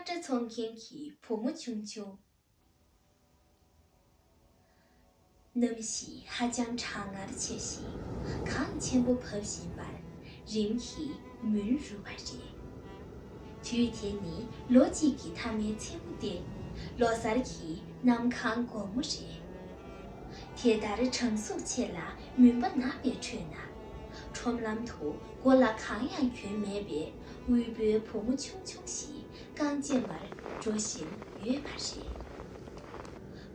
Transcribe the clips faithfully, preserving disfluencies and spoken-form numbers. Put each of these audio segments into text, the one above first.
སྐྲ་འཚོང་མཁན་གྱི་བུ་མོ་ཆུང་ཆུང་། གནམ་གཤིས་ཧ་ཅང་གྲང་ངར་ཆེ་ཞིང་གངས་ཆེན་པོ་བབས་བཞིན་པར་རིམ་གྱིས་མུན་རུབ་པ་རེད། དུས་དེ་ནི་ལོ་གཅིག་གི་མཐའ་མའི་མཚན་མོ་སྟེ། ལོ་གསར་གྱི་གནམ་གང་དགོང་མོ་རེད། དེ་ལྟར་གྲང་ཟུག་ཆེ་ལ་མུན་པ་ནག་པའི་ཁྲོད་ན། ཁྲོམ་ལམ་དུ་མགོ་ལ་གང་ཡང་གྱོན་མེད་པའི་དབུལ་པོའི་བུ་མོ་ཆུང་ཆུང་ཞིག་རྐང་རྗེས་མར་འགྲོ་བཞིན་ཡོད་པ་རེད།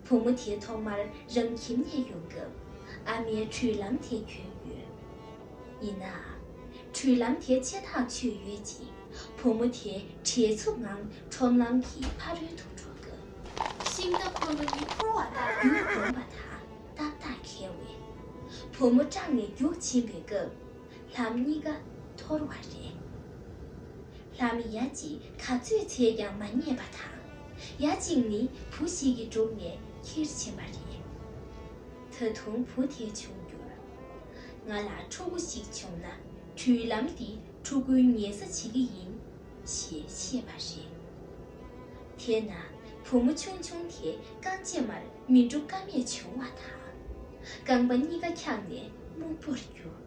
བུ་མོ་དེ་ཐོག་མར་རང་ཁྱིམ་ནས་ཡོང་སྐབས་ཨ་མའི་འགྲུལ་ལམ་དེ་གྱོན་ཡོད། ཡིན་ནའང་། འགྲུལ་ལམ་དེ་ཆེ་ཐག་ཆོད་ཡོད་ཅིང་། བུ་མོ་དེ་བྲེལ་འཚུབ་ངང་ཁྲོམ་ལམ་གྱི་ཕ་རོལ་ཏུ་འགྲོ་སྐབས། ཤིང་རྟ་འཁོར་ལོ་གཉིས་འཁོར་བ་ལྟར་རྒྱུག་འགྲོ་བ་དང་ཏག་ཏག་འགལ་བས། བུ་མོ་སྐྲག་ནས་རྒྱུག་ཕྱིན་པའི་སྐབས། ལྷམ་གཉིས་ཀ་འཐོར་བ་རེད། ལྷམ་ཡ་གཅིག་ག་ཚོད་བྱས་ཀྱང་མ་རྙེད་པ་དང་། ཡ་གཅིག་ནི་བུ་ཞིག་གིས་བསྒྲུགས་ནས་ཁྱེར་ཕྱིན་པ་རེད། ད་དུང་བུ་དེ་བྱུང་འགྱུར། ང་ལ་ཕྲུ་གུ་ཞིག་བྱུང་ན་འགྲུལ་ལམ་འདི་ཕྲུ་གུའི་ཉལ་ས་བྱེད་ཀྱི་ཡིན། ཞེས་བཤད་པ་རེད། དེས་ན་བུ་མོ་ཆུང་ཆུང་དེ་རྐང་རྗེས་མར་མི་འགྲོ་ཀ་མེད་བྱུང་བ་དང་། རྐང་པ་གཉིས་ཀ་འཁྱག་ནས་སྨུག་པོར་གྱུར།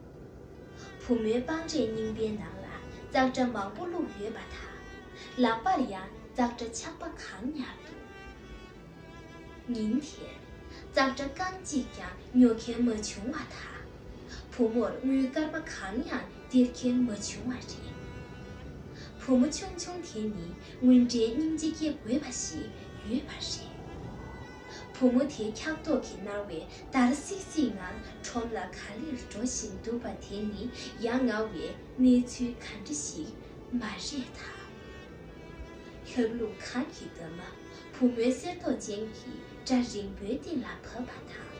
བུ་མོའི་པང་རས་རྙིང་པའི་ནང་ལ་ཙག་སྒྲ་མང་པོ་བླུགས་ཡོད་པ་དང་། ལག་པར་ཡང་ཙག་སྒྲ་ཆག་པ་གང་ཉར་འདུག་ཉིན་དེར་ཙག་སྒྲ་རྐང་གཅིག་ཀྱང་ཉོ་མཁན་མ་བྱུང་བ་དང་། བུ་མོར་དངུལ་སྐར་མ་གང་ཡང་སྟེར་མཁན་མ་བྱུང་བ་རེད། བུ་མོ་ཆུང་ཆུང་དེ་ནི་དངོས་འབྲེལ་སྙིང་རྗེ་སྐྱེ་དགོས་པ་ཞིག་ཡོད་པ་རེད། བུ་མོ་དེ་འཁྱག་ཏོག་གིས་མནར་བའི་འདར་སིག་སིག་ངང་ཁྲོམ་ལ་ག་ལེར་འགྲོ་བཞིན་འདུག་པ་དེ་ནི་ཡ་ང་བའི་གནས་ཚུལ་ག་འདྲ་ཞིག་མ་རེད་དམ། ལྷབ་ལྷུབ་གངས་ཀྱི་འདབ་མ་བུ་མོའི་གསེར་མདོག་ཅན་གྱི་སྐྲ་རིང་པོའི་སྟེང་ལ་བབས་པ་དང་།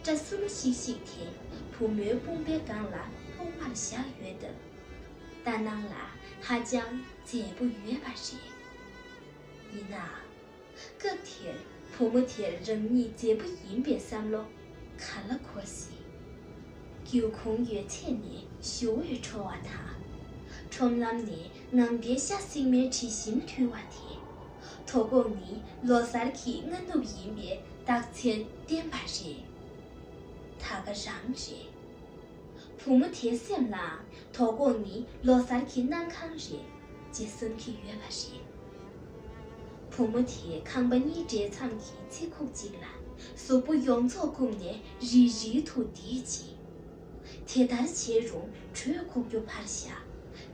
སྐྲ་སུ་ལུ་ཤིག་ཤིག་དེ་བུ་མོའི་དཔུང་པའི་སྒང་ལ་ལྷུང་བར་བཞག་ཡོད་སྟབས། ལྟ་སྣང་ལ་ཧ་ཅང་མཛེས་པོ་ཡོད་པ་རེད། ཡིན་ནའང་། སྐབས་དེར་བུ་མོ་དེར་རང་ཉིད་མཛེས་པོ་ཡིན་པའི་བསམ་བློ་ག་ལ་འཁོར་སྲིད། སྒེའུ་ཁུང་ཡོད་ཚད་ནས་ཞུ་འོད་འཕྲོ་བ་དང་། ཁྲོམ་ལམ་ནས་ངང་པའི་ཤ་སྲེག་མའི་དྲི་ཞིམ་འཐུལ་བ་དེ། དོ་དགོང་ནི་ལོ་གསར་གྱི་སྔ་ནུབ་ཡིན་པའི་རྟགས་མཚན་བསྟན་པ་རེད། ད་ག་རང་རེད། བུ་མོ་དེའི་སེམས་ལའང་དོ་དགོང་ནི་ལོ་གསར་གྱི་གནམ་གང་རེད་ཅེས་བསམ་གྱི་ཡོད་པ་རེད། བུ་མོ་དེའི་ཁང་པ་གཉིས་འདྲེས་མཚམས་ཀྱི་རྩིག་ཁུག་ཅིག་ལ་གཟུགས་པོ་ཡོངས་རྫོགས་བསྐུམས་ནས་རིལ་རིལ་དུ་བསྡད་ཅིང་། དེ་ལྟར་བྱས་རུང་དྲོད་ཁུག་རྒྱུ་ཕར་བཞག་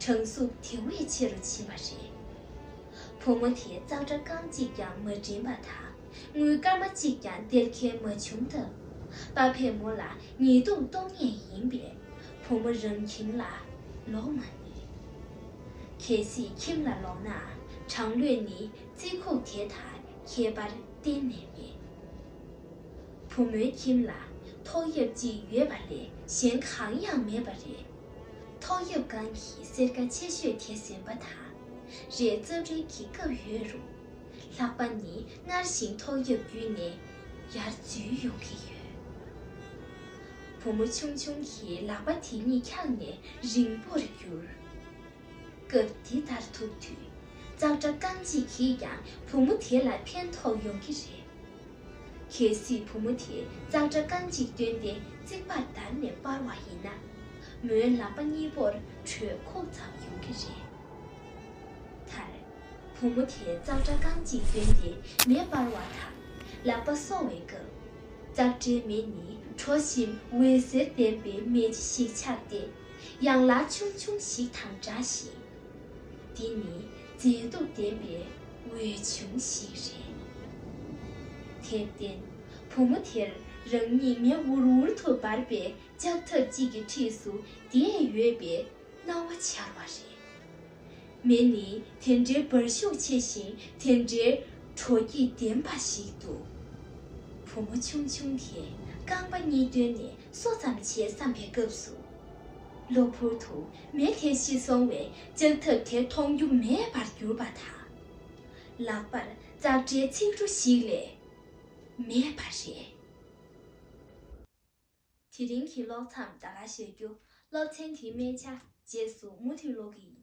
གྲང་ཟུག་དེ་བས་ཆེ་རུ་ཕྱིན་པ་རེད། བུ་མོ་དེས་ཙག་སྒྲ་རྐང་གཅིག་ཀྱང་མ་འདྲེན་པ་དང་། དངུལ་སྐར་མ་གཅིག་ཀྱང་སྟེར་མཁན་མ་བྱུང་སྟབས། པ་ཕས་མོ་ལ་ཉེས་རྡུང་གཏོང་ངེས་ཡིན་པས། བུ་མོ་རང་ཁྱིམ་ལ་ལོག་མ་ནུས། གལ་སྲིད་ཁྱིམ་ལ་ལོག་ན་གྲང་ལྷོད་ནི་རྩིག་ཁུག་དེ་དང་ཁྱད་པར་གཏན་ནས་མེད། བུ་མོའི་ཁྱིམ་ལ་ཐོག་ཡབ་གཅིག་ཡོད་པ་ལས་གཞན་གང་ཡང་མེད་པ་རེད། ཐོག་ཡབ་སྒང་གི་སེར་ཀ་ཆེ་ཤོས་དེ་ཟིན་པ་དང་། རས་ཙབ་རལ་གྱིས་བཀབ་ཡོད་རུང་། ལྷགས་པ་ནི་སྔར་བཞིན་ཐོག་ཡབ་བརྒྱུད་ནས་ཡར་འཛུལ་ཡོང་གི་ཡོད། བུ་མོ་ཆུང་ཆུང་གི་ལག་པ་དེ་གཉིས་འཁྱག་ནས་རིང་པོར་གྱུར། སྐབས་འདི་ལྟར་ཐུག་དུས། ཙག་སྒྲ་རྐང་གཅིག་གིས་ཀྱང་བུ་མོ་དེ་ལ་ཕན་ཐོགས་ཡོང་གི་རེད། གལ་སྲིད་བུ་མོ་དེས་ཙག་སྒྲ་རྐང་གཅིག་བཏོན་ཏེ་རྩིག་པར་བརྡར་ནས་སྤར་བ་ཡིན་ན། མོའི་ལག་པ་གཉིས་པོར་དྲོད་ཁུག་ཙམ་ཡོང་གི་རེད། མཐར། བུ་མོ་དེས་ཙག་སྒྲ་རྐང་གཅིག་བཏོན་ཏེ་མེ་སྤར་བ་དང་། ལག་པ་གསོ་བའི་སྐབས། ཙག་སྒྲའི་མེ་ནི་དྲོ་ཞིང་འོད་ཟེར་ལྡན་པའི་མེ་ལྕེ་ཞིག་ཆགས་ཏེ། ཡང་ལག་ཆུང་ཆུང་ཞིག་དང་འདྲ་ཞིང་། འདི་ནི་མཛེས་སྡུག་ལྡན་པའི་འོད་ཆུང་ཞིག་རེད། དེར་བརྟེན། བུ་མོ་དེར་རང་ཉིད་མེ་འུར་འུར་དུ་འབར་བའི་ལྕགས་ཐབ་ཅིག་གི་འཁྲིས་སུ་བསྡད་ཡོད་པའི་སྣང་བ་འཆར་བ་རེད། མེ་ནི་དེ་འདྲའི་འབར་ཤུགས་ཆེ་ཞིང་དེ་འདྲའི་དྲོ་སྐྱིད་ལྡན་པ་ཞིག་འདུག་བུ་མོ་ཆུང་ཆུང་དེས་རྐང་པ་གཉིས་བཏོན་ནས་གསོ་ཙམ་བྱེད་བསམ་པའི་སྐབས་སུ། གློ་བུར་དུ་མེ་དེ་ཤི་སོང་བས་ལྕགས་ཐབ་དེ་མཐོང་རྒྱུ་མེད་པར་གྱུར་པ་དང་། ལག་པར་ཙག་སྒྲའི་ཚིག་འབྲུ་ཞིག་ལས་མེད་པ་རེད། དེ་རིང་གི་ཀློག་མཚམས་ད་ག་བཞག་རྒྱུ། སློབ་ཚན་དེའི་སྨད་ཆ་རྗེས་སུ་མུ་མཐུད་ཀློག་གི་ཡིན།